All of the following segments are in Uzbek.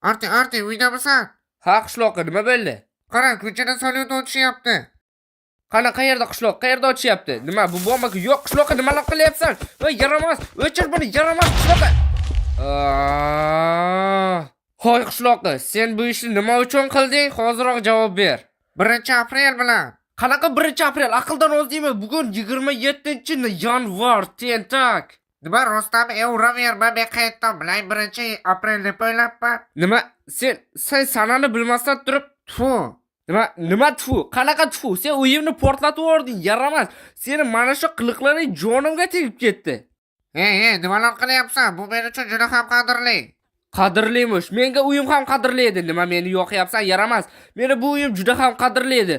Arti, Arti, uydamisan? Ha, qishloqqa nima bo'ldi? Qara, ko'chada salyut otishyapti. Qani, qayerda, qishloq? Qayerda otishyapti? Nima bu, bomba? Yo'q, qishloqqa, nimalar qilyapsan? Voy, yaramas! O'chir buni, yaramas, qishloqqa! Aaaa. Hoy, qishloqqa, sen bu ishni nima uchun qilding? Hoziroq javob ber. 1-aprel bilan. Qanaqa 1-aprel? Aqldan ozdingmi? Bugun 27-yanvar, tentak. Nima, rostami? E, uraverma, men qayerdan bilay, 1-aprel deb o'ylabman. Nima? Sen sanani bilmasdan turib Tfu. Nima, nima tfu? Qanaqa tfu? Sen uyimni portlatib yubording, yaramas. Seni mana shu qiliqlaring jonimga tegib ketdi. Ey, ey, nimalar qilyapsan? Bu men uchun juda ham qadrli. Qadrlimish. Menga uyim ham qadrli edi. Nima meni yoqyapsan, yaramas? Meni bu uyim juda ham qadrli edi.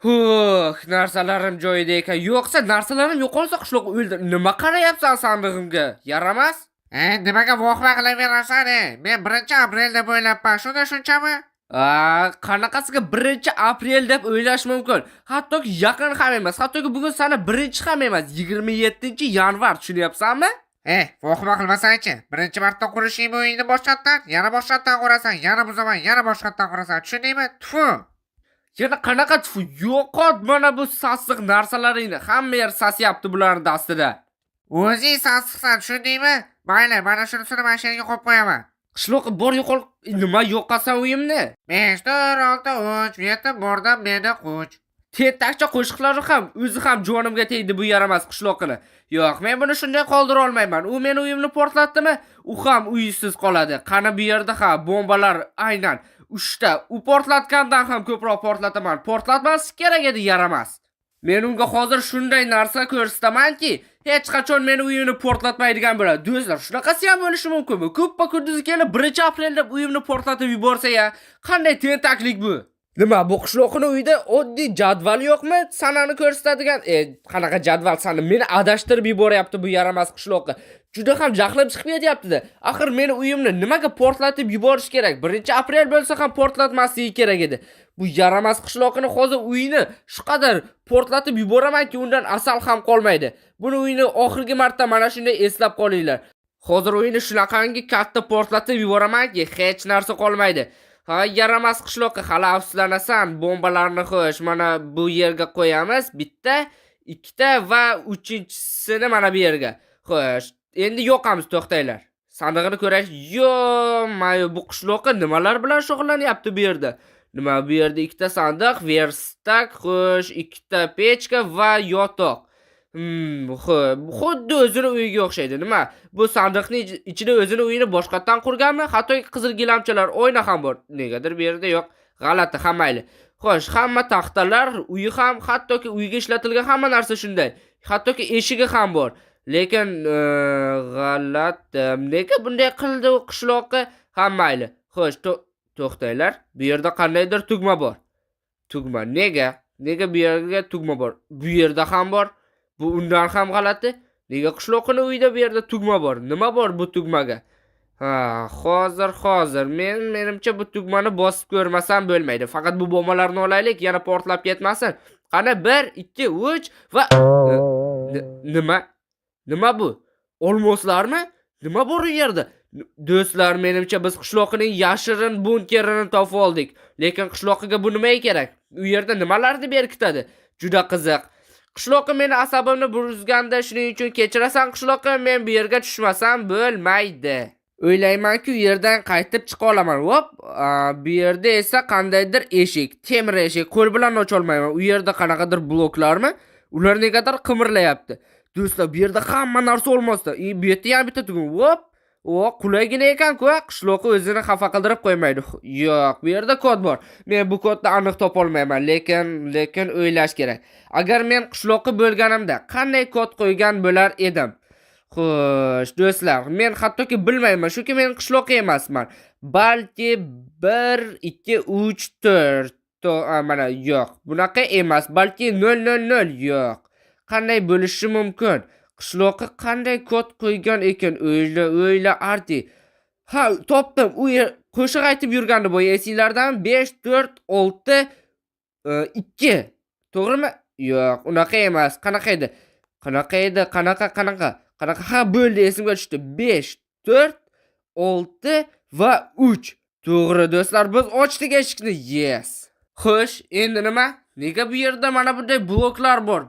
Huh, narsalarim joyida ekan. Yo'qsa narsalarim yo'qolsa, qishloq o'ldir. Nima qarayapsan sandig'imga? Yaramas? Ey, nimaga vohma qilaverasan, ey? Men 1-aprel deb o'ylabman. Shunda shunchami? Aa, qanaqasiga 1-aprel deb o'ylash mumkin? Hattoki yaqin ham emas. Hattoki bugun sana birinchi ham emas. 27-yanvar, tushunyapsanmi? Ey, vohma qilmasangchi. Birinchi marta qurishing bu uyingni boshqatdan, yana boshqatdan qurasan, yana buzaman, yana boshqatdan qurasan. Tushundingmi? Tfu. Yana qanaqa tfu? Yo'qot mana bu sassiq narsalaringni. Hamma yer sasiyapti bularni dastida. O'zing sassiqsan, tushundingmi? Mayli, mana shunisini mashinaga qo'yib qo'yaman. Qishloqqa bor, yo'qol. Nima yo'qasan uyimni? 5, 4, 6, 3, yetib bordim, meni quch. Tentakcha qo'shiqlari ham, o'zi ham jonimga tegdi bu yaramas qishloqini. Yo'q, men buni shunday qoldira olmayman. U meni uyimni portlatdimi, u ham uysiz qoladi. Qani bu yerda, ha, bombalar aynan uchta. U portlatgandan ham ko'proq portlataman. Portlatmaslik kerak edi, yaramas. Men unga hozir shunday narsa ko'rsatamanki, hech qachon meni uyimni portlatmaydigan bo'ladi. Do'stlar, shunaqasi ham bo'lishi mumkinmi? Kuppa kunduzi kelib 1-aprel deb uyimni portlatib yuborsa ya, qanday tentaklik bu? Nima bu, qishloqini uyida oddiy jadval yo'qmi? Sanani ko'rsatadigan. E, qanaqa jadval sani? Meni adashtirib yuboryapti bu yaramas qishloqi. Juda ham jahlim chiqib ketyapti-da. Axir meni uyimni nimaga portlatib yuborish kerak? 1-aprel bo'lsa ham portlatmasligi kerak edi. Bu yaramas qishloqini hozir uyini shu qadar portlatib yuboramanki, undan asal ham qolmaydi. Buni uyini oxirgi marta mana shunday eslab qolinglar. Hozir uyini shunaqangi katta portlatib yuboramanki, hech narsa qolmaydi. Ha, yaramas qishloqqa, hali afsuslanasan. Bombalarni, xo'sh, mana bu yerga qo'yamiz. Bitta, ikkita va uchinchisini mana bu yerga. Xo'sh, endi yoqamiz, to'xtanglar. Sandig'ini ko'rash. Yo, mayo, bu qishloqqa nimalar bilan shug'ullanyapti bu yerda? Nima bu yerda ikkita sandiq, верстак, xo'sh, ikkita pechka va yotoq. Xuddi o'zini uyiga o'xshaydi. Nima? Bu sandiqning ichida o'zini uyini boshqatdan qurganmi? Hattoki qizil gilamchalar, oyna ham bor. Negadir bu yerda yo'q. G'alati, ha, mayli. Xo'sh, hamma taxtalar, uyi ham, hattoki uyga ishlatilgan hamma narsa shunday. Hattoki eshigi ham bor. Lekin g'alati. Nega bunday qildi u qishloqqa? Ha, mayli. Xo'sh, to'xtanglar. Bu yerda qandaydir tugma bor. Tugma nega? Nega bu yerga tugma bor? Bu yerda ham bor. Bu undan ham g'alati. Nega qishloqini uyida bu yerda tugma bor? Nima bor bu tugmaga? Ha, hozir, hozir. Menimcha bu tugmani bosib ko'rmasam bo'lmaydi. Faqat bu bombalarni olaylik, yana portlab ketmasin. Qani, 1, 2, 3 va nima? Nima bu? Olmoslarmi? Nima bor u yerda? Do'stlar, menimcha biz qishloqining yashirin bunkerini topib oldik. Lekin qishloqiga bu nimaga kerak? U yerda nimalarni berkitadi? Juda qiziq. Qishloqi meni asabimni buzganda, shuning uchun kechirasan, qishloqi, men bu yerga tushmasam bo'lmaydi. O'ylaymanki, u yerdan qaytib chiqa olaman. Hop, bu yerda esa qandaydir eshik, temir eshik, qo'l bilan ocha olmayman. U yerda qanaqadir bloklarmi? Ular negadir qimirlayapti. Do'stlar, bu yerda hamma narsa olmosda. E, bu yerda yana bitta tugma. Hop. O, qulaygina ekan-ku, qishloqi o'zini xafa qildirib qo'ymaydi. Yo'q, bu yerda kod bor. Men bu kodni aniq topolmayman, lekin o'ylash kerak. Agar men qishloqi bo'lganimda qanday kod qo'ygan bo'lar edim? Xo'sh, do'stlar, men hattoki bilmayman, chunki men qishloqi emasman. Balki 1, 2, 3, 4. To, a, mana yo'q. Bunaqa emas, balki 0 0 0 yo'q. Qanday bo'lishi mumkin? Qishloqqa qanday kod qo'ygan ekan? O'yla, o'yla, Arti. Ha, topdim. U yer qo'shiq aytib yurgandi boya, esinglardan 5, 4, 6, 2. To'g'rimi? Yo'q, unaqa emas. Qanaqa edi? Qanaqa edi? Qanaqa, qanaqa? Qanaqa? Ha, bo'ldi, esimga tushdi. 5, 4, 6 va 3. To'g'ri, do'stlar, biz ochdik eshikni. Yes. Xo'sh, endi nima? Nega bu yerda mana bunday bloklar bor?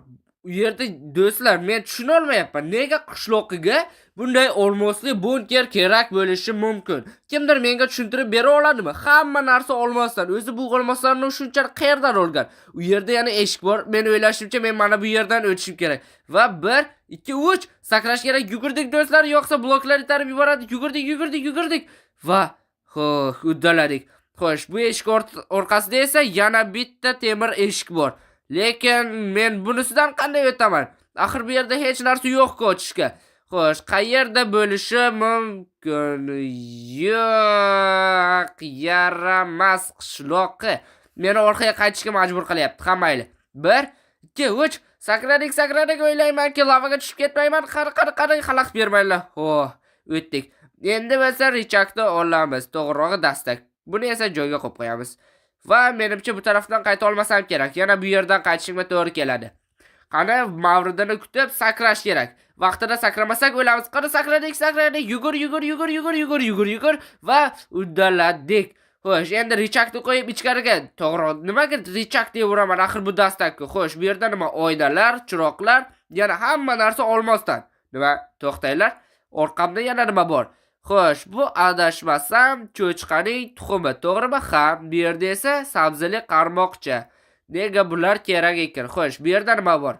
U yerda, do'stlar, men tushuna olmayapman. Nega qishloqiga bunday olmosli bunker kerak bo'lishi mumkin? Kimdir menga tushuntirib bera oladimi? Hamma narsa olmosdan. O'zi bu olmoslarni shunchalik qayerdan olgan? U yerda yana eshik bor. Men o'ylashimcha, men mana bu yerdan o'tishim kerak. Va 1, 2, 3 sakrash kerak. Yugurdik, do'stlar, yo'qsa bloklar itarib yuboradi. Yugurdik, yugurdik, yugurdik va xo'sh, uddaladik. Xo'sh, bu eshik orqasida esa yana bitta temir eshik bor. Lekin men bunisidan qanday o'taman? Axir bu yerda hech narsa yo'q-ku ochishga. Xo'sh, qayerda bo'lishi mumkin? Yo'q, yaramas qishloqi. Meni orqaga qaytishga majbur qilyapti. Ha, mayli. 1, 2, 3 sakradik, sakradik. O'ylaymanki, lavaga tushib ketmayman. Qani, qani, qani, xalaqit bermanglar. Ho, o'tdik. Endi bo'lsa рычаг ni olamiz. To'g'rirog'i, dastak. Buni esa joyga qo'yib qo'yamiz. Va menimcha, bu tarafdan qayta olmasam kerak. Yana bu yerdan qaytishimga to'g'ri keladi. Qani, mavridini kutib sakrash kerak. Vaqtida sakramasak, o'lamiz. Qani, sakradik, sakradik. Yugur, yugur, yugur, yugur, yugur, yugur, yugur va uddaladik. Xo'sh, endi рычаг ni qo'yib ichkariga. To'g'ri, nimaga рычаг deyaveraman? Axir bu dastak-ku. Xo'sh, bu yerda nima? Oynalar, chiroqlar, yana hamma narsa olmosdan. Nima? To'xtanglar. Orqamda yana nima bor? Xo'sh, bu, adashmasam, cho'chqaning tuxumi, to'g'rimi? Ha, bu yerda esa sabzili qarmoqcha. Nega bular kerak ekan? Xo'sh, bu yerda nima bor?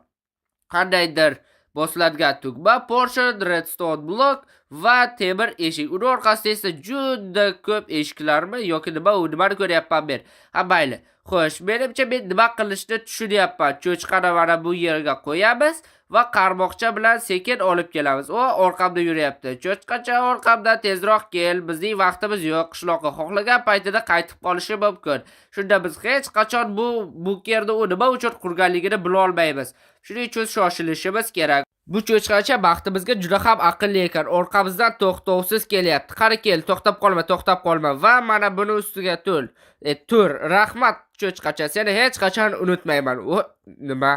Qandaydir bosiladigan tugma, Porsche, redstone blok va temir eshik. Uni orqasida esa juda ko'p eshiklarmi yoki nima, u nimani ko'ryapman men? Ha, mayli. Xo'sh, menimcha, men nima qilishni tushunyapman. Cho'chqani mana bu yerga qo'yamiz va qarmoqcha bilan sekin olib kelamiz. U orqamda yuryapti. Cho'chqacha, orqamdan tezroq kel, bizning vaqtimiz yo'q. Qishloqqa xohlagan paytida qaytib qolishi mumkin. Shunda biz hech qachon bu bunkerni u nima uchun qurganligini bila olmaymiz. Shuning uchun shoshilishimiz kerak. Bu cho'chqacha baxtimizga juda ham aqlli ekan. Orqamizdan to'xtovsiz kelyapti. Qani, kel, to'xtab qolma, to'xtab qolma va mana buni ustiga tul. Tur. Rahmat, cho'chqacha, seni hech qachon unutmayman. O, nima?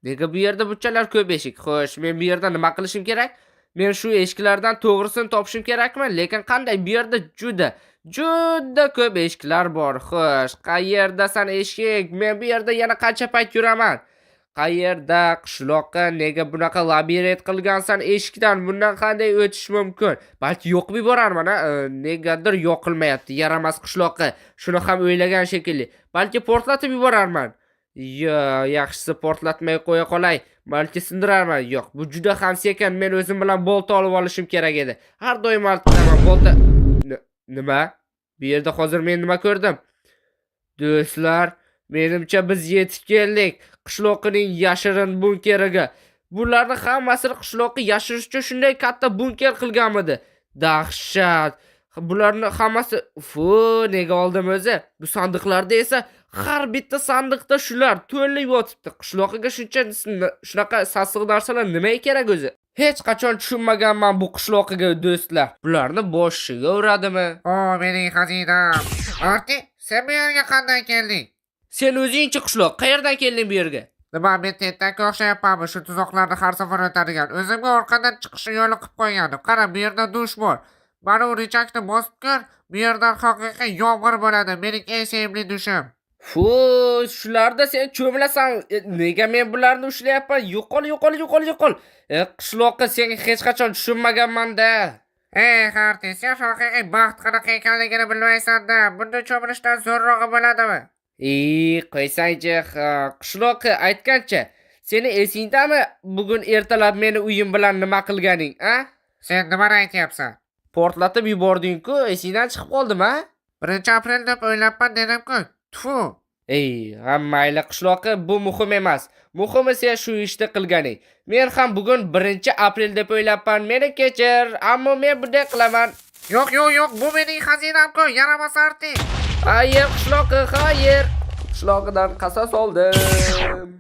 Nega bu yerda bunchalar ko'p eshik? Xo'sh, men bu yerda nima qilishim kerak? Men shu eshiklardan to'g'risini topishim kerakmi? Lekin qanday? Bu yerda juda, juda ko'p eshiklar bor. Xo'sh, qayerdasan, eshik? Men bu yerda yana qancha payt yuraman? Qayerda, qishloqqa? Nega bunaqa labirint qilgansan eshikdan? Bundan qanday o'tish mumkin? Balki yoqib yuborarman, a? Negadir yoqilmayapti. Yaramas qishloqqa. Shuni ham o'ylagan shekilli. Balki portlatib yuborarman. Yo, yaxshisi portlatmay qo'ya qolay. Balki sindirarman. Yo'q, bu juda ham sekin. Men o'zim bilan bolta olib olishim kerak edi. Har doim aytaman, bolta. Nima? Bu yerda hozir men nima ko'rdim? Do'stlar, menimcha, biz yetib keldik qishloqining yashirin bunkeriga. Bularni hammasini qishloqi yashirish uchun shunday katta bunker qilganmidi? Dahshat. Bularni hammasi, fu, nega oldim o'zi? Bu sandiqlarda esa har bitta sandiqda shular to'lib yotibdi. Qishloqiga shuncha shunaqa sassiq narsalar nimaga kerak o'zi? Hech qachon tushunmaganman bu qishloqiga, do'stlar. Bularni boshiga uradimi? O, mening xazinam. Arti, sen bu yerga qanday kelding? Sen o'zingchi, qishloq, qayerdan kelding bu yerga? Nima, men tentakka o'xshayapmanmi, shu tuzoqlarni har safar o'tadigan? O'zimga orqadan chiqish yo'li qilib qo'ygandim. Qara, bu yerda dush bor. Mana u рычаг ni bosib ko'r, bu yerdan haqiqiy yomg'ir bo'ladi. Mening eng sevimli dushim. Fu, shularda sen cho'milasan. Nega men bularni ushlayapman? Yo'qol, yo'qol, yo'qol, yo'qol. Qishloqqa, sen hech qachon tushunmaganman-da. Ey, Harti, sen haqiqiy baxt qanaqa ekanligini bilmaysan-da. Bunday cho'milishdan zo'rrog'i bo'ladimi? Ey, qo'ysangchi, ha, qishloqi, aytgancha, seni esingdami bugun ertalab meni uyim bilan nima qilganing, a? Sen nimani aytyapsan? Portlatib yubording-ku, esingdan chiqib qoldimi, a? 1-aprel deb o'ylabman dedim-ku. Tfu. Ey, ha, mayli, qishloqi, bu muhim emas. Muhimi, sen shu ishni qilganing. Men ham bugun 1-aprel deb o'ylabman. Meni kechir, ammo men bunday qilaman. Yo'q, yo'q, yo'q, bu mening xazinam-ku, yaramas Arti. Xayr, qishloqi, xayr. Qishloqidan qasos oldim.